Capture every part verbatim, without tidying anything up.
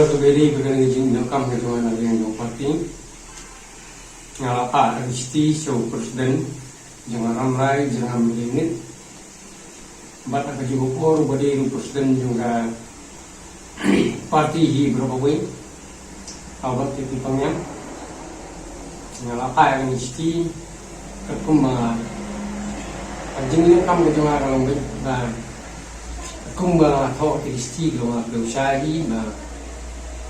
Ka beri ka kane ka jingdonkam ka jong nga na liang jong party. Nga la phah ka shithi sha u president jong ka Rambrai Jyrngam Unit. Bad ha ka juh ka por uba dei u president jong ka party hi baroh kawei, ha u Bah K P Pangniang. Nga la phah ïa kane ka shithi katkum ba ka jingïakam ka jong nga ka long beit ba katkum ba nga la thoh ïa kane ka shithi ka long ba phi la shah hi ba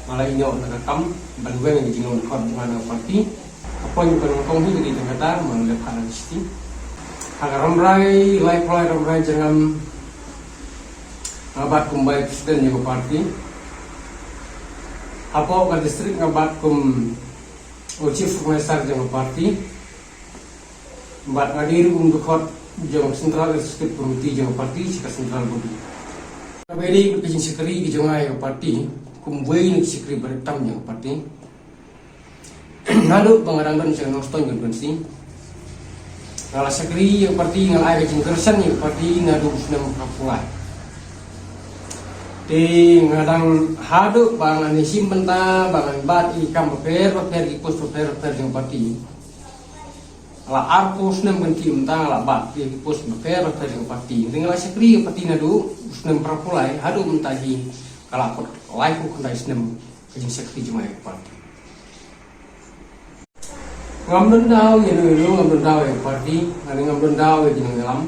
nga la ïehnoh na ka kam ban weng ïa ka jinglong dkhot jong nga na ka party. Ka point ba nyngkong hi ka dei tang kata ba nga la phah ïa kane ka shithi. Ha ka Rambrai, Laipholai Rambrai Jyrngam nga bat kum vice president jong ka party. Hapoh ka district nga bat kum u chief organizer jong ka party. Bad nga dei ruh u dkhot jong central executive committee jong ka party sha ka central body. Kaba dei ka jingshakri ka jong nga ïa ka party kum uwei na ki shakri ba rit tam jong ka party. Naduh ba nga dang don sha ka Nongstoiñ constituency, nga la shakri ïa ka party, nga la ai ka jingkyrshan ïa ka party naduh u snem khatphra. Te nga dang haduh ba ngan ïashim bynta ba ngan bat ïa ki kam bapher bapher, ki post bapher bapher jong ka party. La arphew snem ban tip mynta nga la bat ïa ki post bapher bapher jong ka party. Te nga la shakri ïa ka party naduh u snem phra phew lai haduh mynta hi ka la kut laiphew khyndai snem ka jingshakri jong nga ïa ka party. Ngam don daw ïa no ïa no, ngam don daw ïa ka party, ngam don daw ïa ki nongïalam.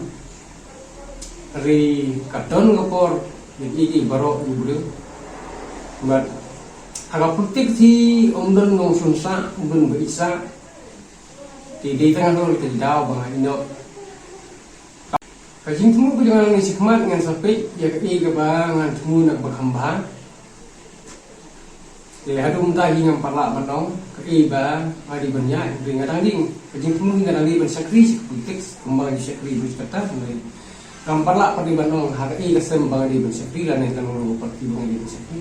Hynrei ka don ka por ïa ki, ki baroh ki briew. Bad ha ka politics hi ym don nongshun sah, ym don ba ïeit sah. Te dei tang halor kata ka daw ba nga ïehnoh. Ka jingthmu ka jong nga nangne shakhmat ngan sa peit ïa kaei kaba ngan thmu na kaba kham bha. Te haduh mynta hi ngam pat lah ban ong kaei ba nga dei ban ïaid, hynrei nga dang dei, ka jingthmu hi nga dang dei ban shakri sha ka politics kumba ngi shakri bad kata, hynrei ngam pat lah pat dei ban ong ha kaei ka sem ba nga dei ban shakri lane ka long ka party ba nga dei ban shakri.